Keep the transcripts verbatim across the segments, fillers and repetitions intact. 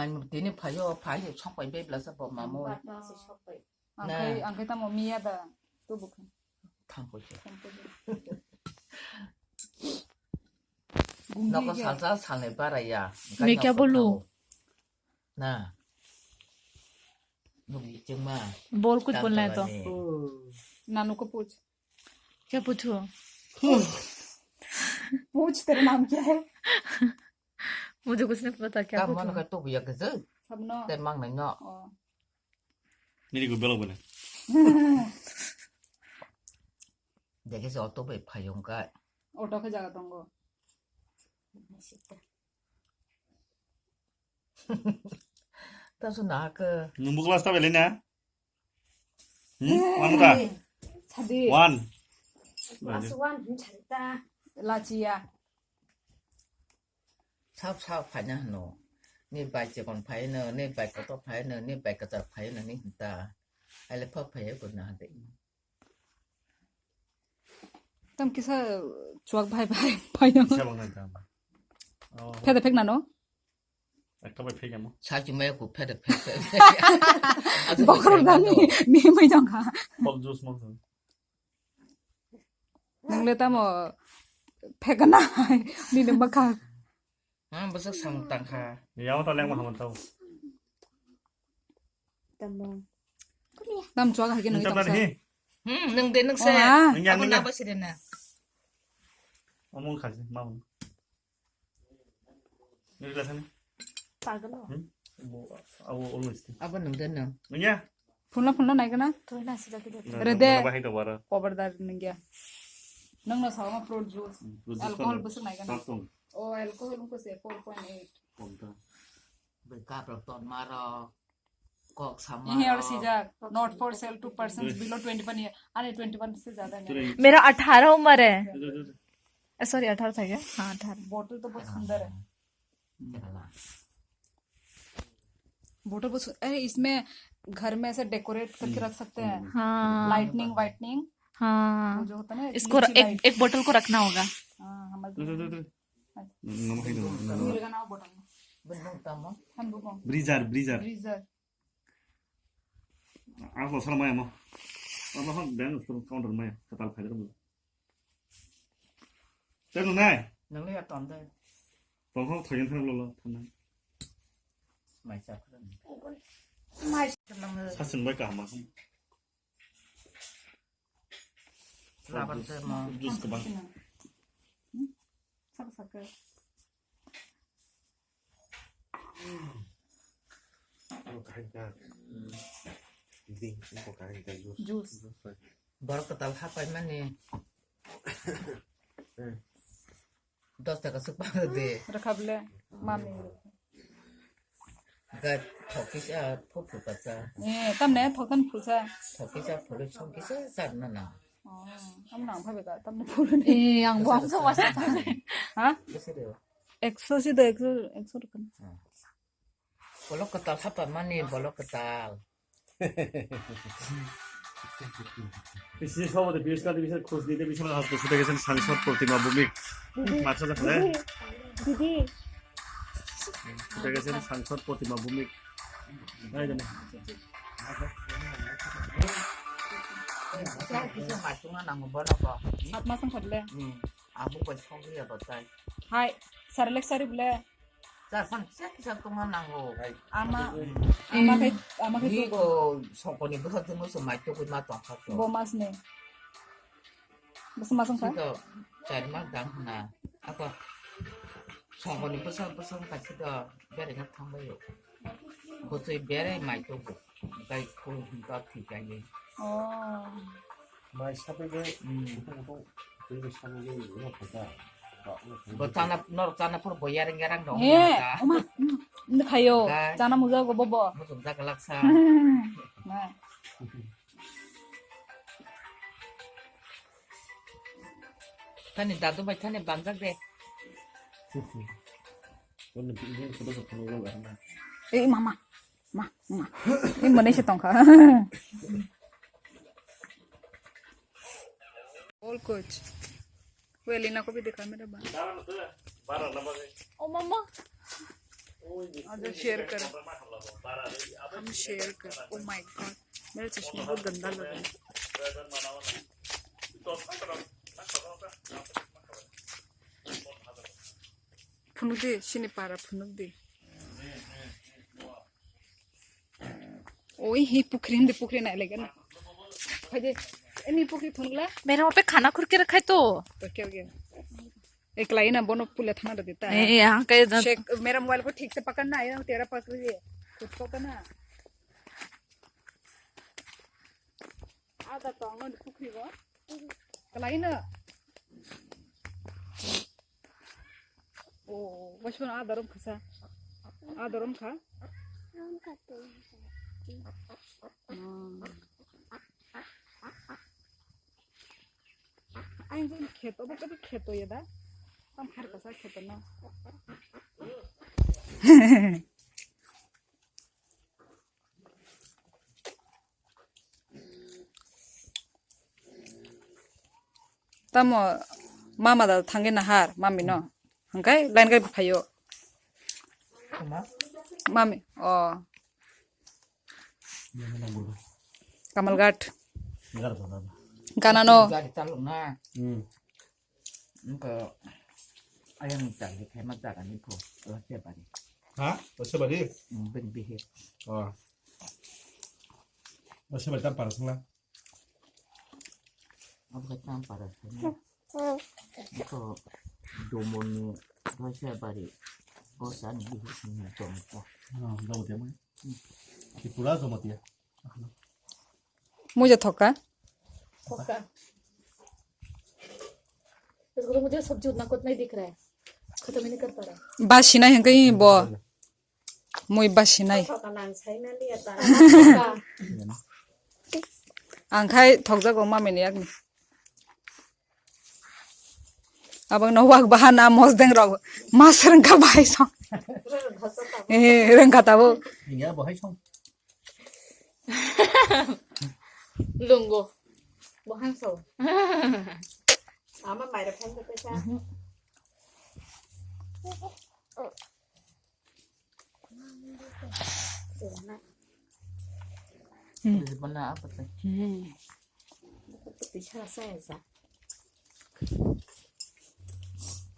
Ang tini phaio, phai sok pai be blasa bo mamo. Ang Na. Khai, ang khai tamo miya da. Tu bukha. Thang ko se. Thang ko se. Noko salsa salne bara ya. Me kya bolu? Na. Nugi chengma. Bol kuch bolna hai to. Nanu ko puch. Kya puchu? Puch, tere naam kya hai? Mujhe kuch nahi pata, kya puchu? Kam mano ka to buya ke je. Sabno. Te mang nai no. Oh. Nini ko belok bana. Dekhe se auto bai phayung ka. Auto khe jaga tongo. Ta su na ke. Nungbu class ta belai na? Hmm? One ta? Sadi. One. Class one hin sadi ta. Lachiya. Sap sap phaina hano. Ni bai chikon phaino, ni bai kotor phaino, ni bai kwchar phaino, ni hinta. Aile phak phaiya ko na de. Tam kisa chuak bhai bhai phaino. Kisa bang nai tam. Oh. Phede phek nano? Ekta bai phek amo. Sa chumai ko phede phek. Bokrok dami, mi mai jong kha. Pok juice mok. Nang le tamo phek na, ni ne bakha. Ha, bwswk samung tang kha. Yawo ta lengma hamon tau. Tamo. Tam chuak hai ke nang tam tang sa. Hmm, nang de nang se. Oh, ha. Nang ya, abo nang ya. Na ba sire na. Among khaji, ma. Nang la sani. Pagalo. Hmm? Abo, abo always. Abo nang de nang. Nang ya. Phunla phunla nai kana? Rede. Bahai to bara. Poberdar nang ya. Nang na sama fruit juice. Hmm, fruit juice alcohol kan bwswk nai kana? Satu. Oh, alcohol ko se four point eight. Kom ta. Bai kap rok ton maro. Kok sama. Ini harus sijak. Not for sale to persons below twenty-one year. Ani twenty-one se jada nahi. मेरा अठारह उम्र है। ए, सॉरी, अठारह था क्या? हाँ, अठारह। Bottle to bahut sundar hai. Bottle bahut su-, अरे, इसमें घर में ऐसे decorate करके रख सकते हैं। हाँ। Lightning, whitening। हाँ। वो जो होता है ना, इसको र-, लीची एक, light। एक bottle को रखना होगा। हाँ, हमारे Nama hai do. Ini rega na bottle. Bung tamo. Han bung. Breezer, breezer. Breezer. Ang lo sar maya mo. Ang lo han bang counter maya. Katal phai dong. Tamo nai. Nang le ya ton de. Tong hok thoyen thang lo lo thang. Mai sa. Mai sa. Sasin bai kaham. Laban te mo. Juice kebang. Hmm? Saka saka. Juice. Juice. Borok kwtal hapai mani. Dos taka swk pang de. Rwkha bwle, mami. Ga thokisa, thok thok kacha. Eh, tamne thok tan phusa. Thokisa phulwi songkisa sar na na. Oh, tamne ang phabe ka, tamne phulwi. Eh, ang bo ang sa wasa. Ha? Bese de. Ekso si do, ekso, ekso rwkha. Bolok kwtal hapa mani, bolok kwtal. PCC সভাপতি পীযুষ কান্তি বিশ্বাস খোঁজ নিতে বিশ্বনাথ হাসপাতালে ছুটে গেছেন সাংসদ প্রতিমা ভৌমিক। দিদি, মাথা দেখা যায়। দিদি, দিদি। ছুটে গেছেন সাংসদ প্রতিমা ভৌমিক। এই যে না। Kisa kisa mai tungna nango bono ko. Atma sang khodle. Hmm. Abo bai songri ya batai. Hai, sarlek sari bole. Char phan kisa kisa tongna nango. Ama, ama khe, ama khe. Ni tugo. Ko sokoni bwsa tungwi se mai tugwi ma tongkha to. Bo mas ni. Bwsa mas wngkha? Sito char mas dang hwna. Ako sokoni bwsa bwsa wngkha sito bereng thangbai o. Bwswi bereng mai tugo. Bai khul hwnka thwi kaiwi. Oh. Mai sapaigo, hmm, kutung kutung, twibo sapaigo, ino khaja. Bo chana, nor chana phuru bo yareng yarang dong. Eh, oma, hmm, ini khayo. Chana muja go bobo. Muchung jaga laksa. Na. Thani dadu bai thani bangjak de. Ini photo sa phone go. Eh, mama. Ma, ma. Ini mana sih tongkha? All coach. Well, ina ko bhi dikha mere ba. Oh, mama. आज शेयर कर, हम शेयर कर। Oh my God, मेरा चश्मा बहुत गंदा लग रहा है। Phunuk di, sini para phunuk di. Oi, hi pukhri hindi pukhri nai lagi na. Haje, ini pukhri phunuk la. मेरे वहाँ पे खाना खुर के रखा है तो। तो क्या हो गया? Ekla ina bono pule thana da dita. ए, यहाँ का इधर Check, मेरा मोबाइल को ठीक से पकड़ना है, तेरा पकड़ रही है, खुद को करना. Ada tong no pukhri bo. Ekla ina. Oh, bashon ada rom khasa. Ada rom kha. Hmm. Ang jin kheto, bo kheto ya da. Tam khar kasa kheto no. Tamo mama da thangwi nahar mami no. Hangkai line kai phaio. Mami, oh. Kamalghat. Gana no. Gari taluk na. Hmm. Engko ayang tali khaima jaga ni pho, Rosebari. Ha? Rosebari? Hmm, bini bihik. Oh. Rosebari tam para sangla. Abo khe tam para sangla. Engko Domoni Rosebari. Ko san bihik ni tong ko. Oh, Jomotia mo. Hmm. Tripura Jomotia. Muja thoka. Thoka. Isko to mujhe sabji utna kuch nahi dikh raha hai. Khatam hi nahi kar pa raha. Ba sinai hingke bo. Mui ba sinai. Thoka nang sai na liya ta. Ang khai thokjago mami ni yakni. Abang no wak bahan a mosdeng rok mas rengka bahai song. Eh, rengka tabo. Iya, bahai song. Lungo. Bahai song. Ama mai rok phan ko pesa. Hmm. Mana apa tuh? Hmm.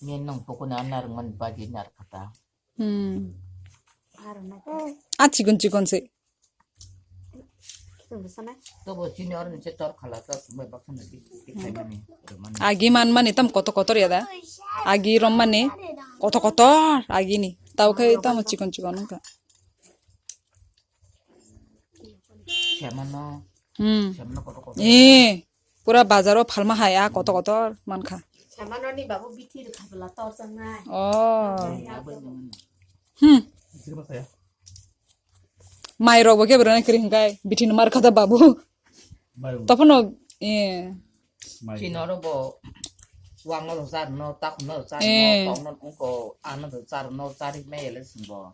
Ngen nong pokona narwng man baji nar kata. Hmm. A chikon chikon se. Tobo chini oro nise tor khala ta sumai baksa na tik tik khaimani. Agi man mani tam kotor kotor ya da. Agi rom mani kotor kotor agi ni. Tau khai tamo chikon chikon wngkha. Semano. Hmm. Semano kotor kotor. Eh, pura bazaro phalma hai a kotor kotor mankha. Semano ni babu bithi rwkha bwla tor changnai. Oh. Hmm. Mai rok bo khe borok nai kwrwi hwnkhe bithi ni mar kha da babu. Tophano, eh. Chini oro bo wang no rwchar no, tak no rwchar no, eh, tong no wngko, ano rwchar no, chari mai ele swngo.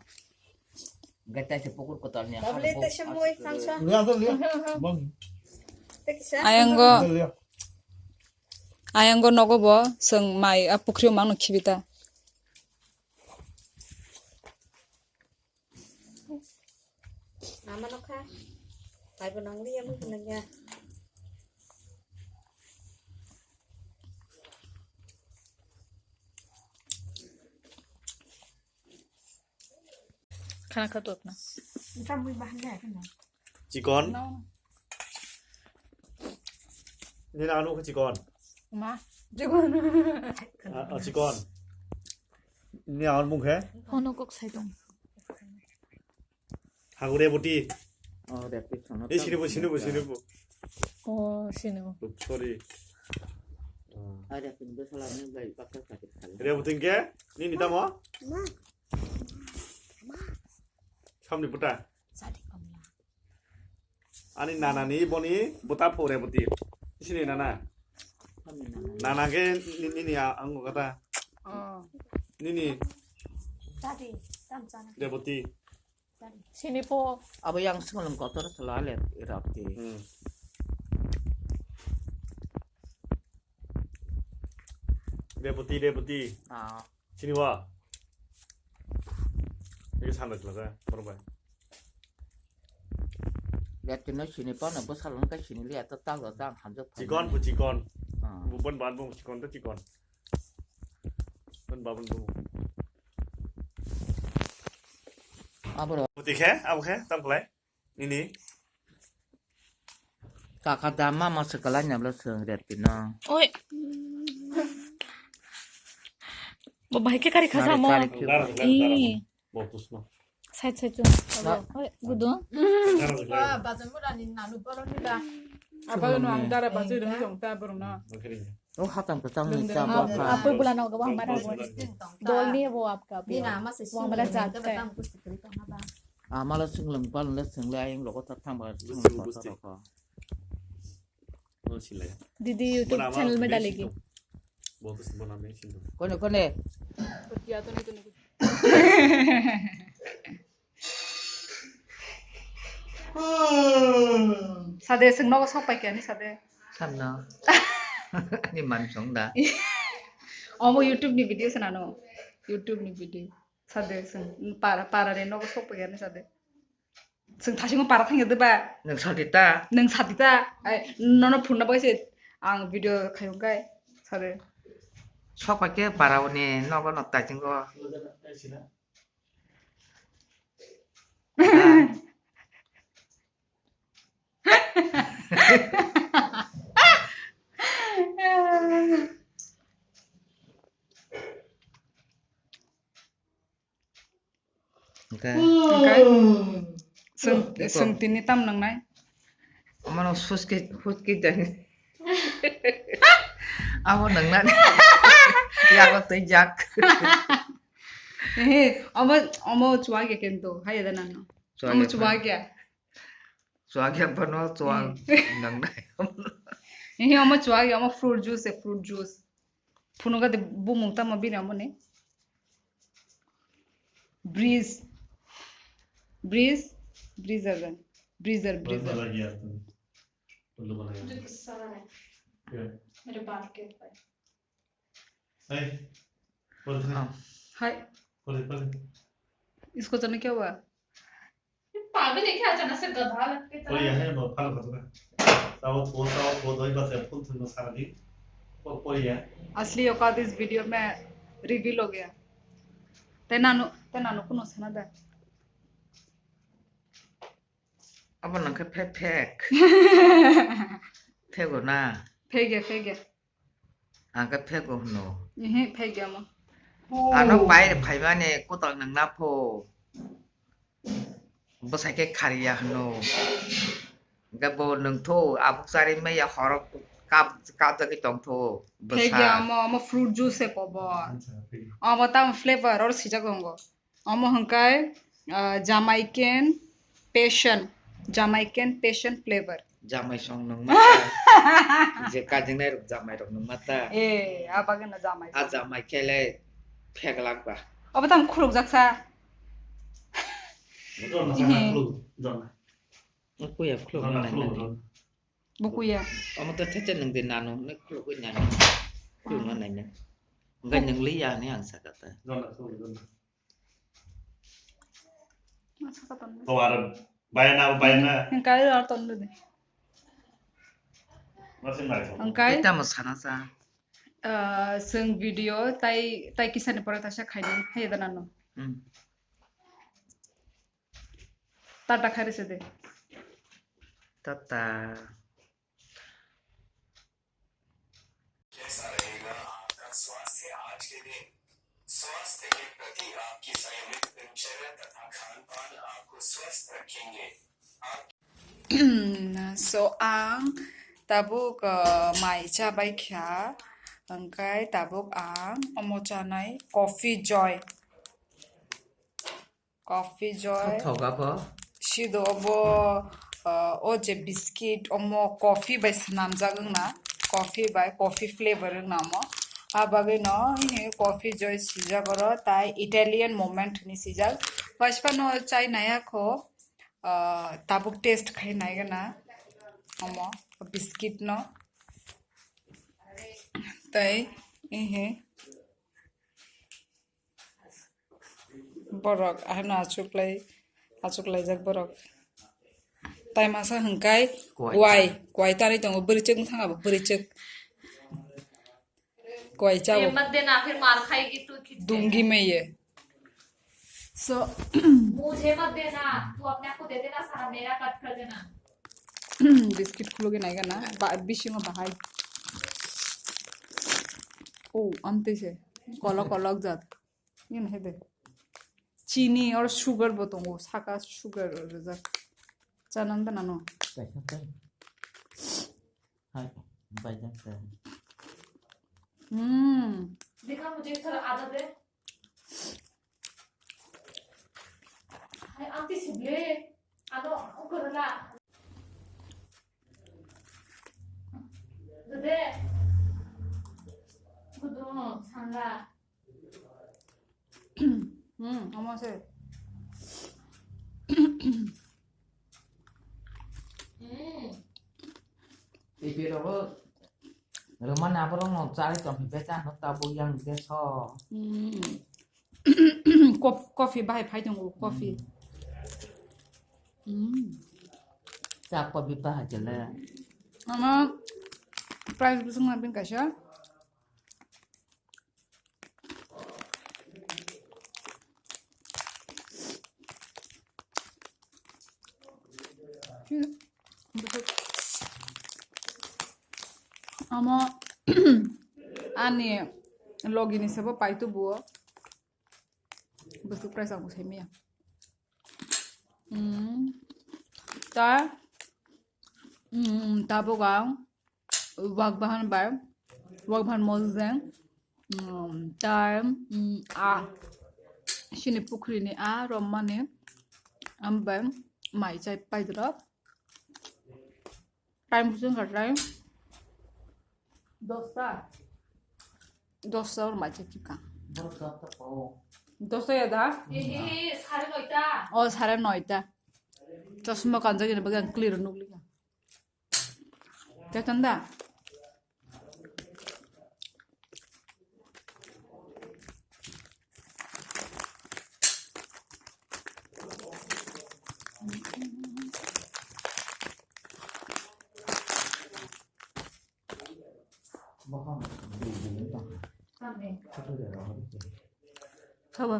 Hwnkhe taisa pukur kwtal ni. Tablet taisa moi, thansa. Liya to liya. Bang. Ayang go. Liya. Ayang go nogo bo, chwng mai a pukhri o mangno khibi ta. Mama no kha. Pai bo nang liya mo nang ya. Khana kha totna. Chikon. No. Nini ano khe chikon. Ma. Chikon. Ah, ah, chikon. Nini ano mung khe? Hono kok sai tong. Hagure buti. Oh, repit sono. Eh, sini bu, sini bu, sini bu. Oh, sini bu. Sorry. Ada pintu salamnya baik pakai sakit kali. Rebuti ke? Nini tamo? Ma. Samni buta. Ani nana ni boni buta pore buti. Sini nana. Nana ke ni, ni, ni, ang kata. Oh. Nini. Dadi, tam sana. Rebuti. Sini po. Abo yang sengolong kotor selalu irapti. Hmm. Rebuti, Rebuti. Ah. Sini wa. Kisa na kla, bro bai. Ya tino sini pa na bwsalo wngkha sini liya ta ta lo ta hamjak phai. Chikon, bu chikon. Ah. Bu bon ban bu chikon ta chikon. Bon babun bu. Abro. Bu tikhe, abu khe, tam khlai. Nini. Kaka da mama se kalai nyabla se ret pino. Oi. Bo bahai ke kari khasa mo. Dar, dar, dar. Ih. Bo tusno. Side, side tu. Oi, gudu. Dar, dar. Ba, bazan mura ni nanu boro ni ba. Apa no ang dara bazai dong jong ta borong na. Bakari. Oh, hatang petang ni ta bo. Apa bula no gabang mana bo. Dol ni bo apka. Bina masa. Wang bala jat ka. Amala swnglwng palwng le swngle ayang logo ta thang ba swnglwng kotor rok. Didi YouTube channel mein dalegi. Kone, kone. Sade, swng nogo sok pai khe ani sade. Samno. Ani man song da. Omo YouTube ni video sanano. YouTube ni video. Sade, swng para, para ni nogo sok pai khe ani sade. Swng thasingo para thangya de ba? Nwng sadi ta? Nwng sadi ta? Ai, nono phunna bai se ang video khayung kai. Sade. Sok pai khe para oni nogo nok taisingo. Hwnkhe? Hwnkhe? Swng, swng tini tam nwngnai? Omono suski, huski jani. Abo nwngnani. Yago twijak. Ehe, omo, omo chuwak ya kento, hai da nang. Chuwak ya. Omo chuwak ya. Chuwak ya bono, chuwak nang nai. Ehe, omo chuwak ya, omo fruit juice, fruit juice. Phunukha de bumung tamo bini omo ni. Breeze. Breeze. Breezer gan. Breezer, breezer. मुझे गुस्सा आ रहा है। क्या? मेरे बाप के ऊपर। हाय। हाय। इसको जाने क्या हुआ? ये पागल है क्या अचानक से गधा लग के तरह? असली औकात इस वीडियो में रिवील हो गया। Tenano, tenano kuno sana da. Abo nang khe fake, fake. Fake o na? Fake ya, fake ya. Ang khe fake o hwno. Ehe, fake ya mo. Ano pai phaimani kutok nang na pho. Bwsai khe khariya hwno. Hwnkhe bo nwng tho, abuk chari maya horok kap, kapjagwi tong tho. Bwsa. Fake ya mo, mo fruit juice se kobo. Omo tamo flavor or sijak tongo. Omo hwnkhe, ah, Jamaican passion, Jamaican passion flavor. Jamai song nung mata. Je kajingnai rok jamai rok nung mata. Eh, a bagwi no jamai. A jamai kele pheglak ba. Obo tamo khuluk jak sa. Jorna sa khuluk, jorna. Kuya khuluk na nai. Bukuya. Omo to thete nung de nanu, ne khuluk nai. Khuluk na nai. Ngai nung liya ni ang sakata. Jorna khuluk, jorna. To ar bayana, bayana. Hingkai ar ton de. Masih mai. Hingkai. Kita mo sana sa. Ah, swng video tai, tai kisani pore ta sa khaini, hai da nanu. Hmm. Tata khairi se de. Tata. कैसा रहेगा आपका स्वास्थ्य आज के दिन? स्वास्थ्य के प्रति आपकी संयमित दिनचर्या तथा खान पान आपको स्वस्थ रखेंगे। So ang tabuk, uh, mai cha bai kha, hingkai tabuk ang omo chanai Coffee Joy. Coffee Joy. Thoga bo. Sido obo, uh, o je biscuit omo coffee bai swnamjak wngna. Coffee bai, coffee flavor wngna omo. A bagwi no, eh, Coffee Joy swijak oro, tai Italian moment hinwi swijak. Waispa no chai naiya kho, uh, tabuk taste khai naigana. Omo, biscuit no. Tai, eh, Borok ahano achuklai, achuklaijak borok. Tai masa hwnkhe kwai, kwai, kwai tanwi tongo, bwrwichwk wngthang abo bwrwichwk. Kwai chao. ये मत देना, फिर मार खाएगी तू खींच के। दूंगी मैं ये। So, मुझे मत देना, तू अपने आप को दे देना सारा, मेरा कट कर देना। Biscuit khulugwi naigana, ba, bisingo bahai. Oh, amtwi se. Kolok kolok jat. Yun hede. Chini or sugar bo tongo, saka sugar rwjak. Chanan da nano. Kaisa tai. Hai, bai jang ta. Hmm. देखा, मुझे थोड़ा आधा दे। हाय, aunty Sibley, आदो, उकर ला। दे। गुदो, सांगा। Hmm, omo se. Hmm. Ipi rogo, romani aborok no chari tong hibai cha no tabuk yang de so. Hmm. Kop-, coffee bahai phai tongo, coffee. Hmm. Cha coffee bahai chele. Ama price busung na bin kaisa. Omo ani logini sabo paitu buo. Busuk price ang usai mia. Hmm. Ta, hmm, tabuk ang wak bahan bai, wak bahan mojeng, hmm, ta, hmm, a, sini pukri ni a romani, am bai mai chai pai drop. Time bujung ka time. Dosta. Dosta or macha chika. Dosta ya da? He, he, he, sare noita. Oh, sare noita. Chosma kanjak ni bagwi ang clear nukli ka. Chatan da? Sabo.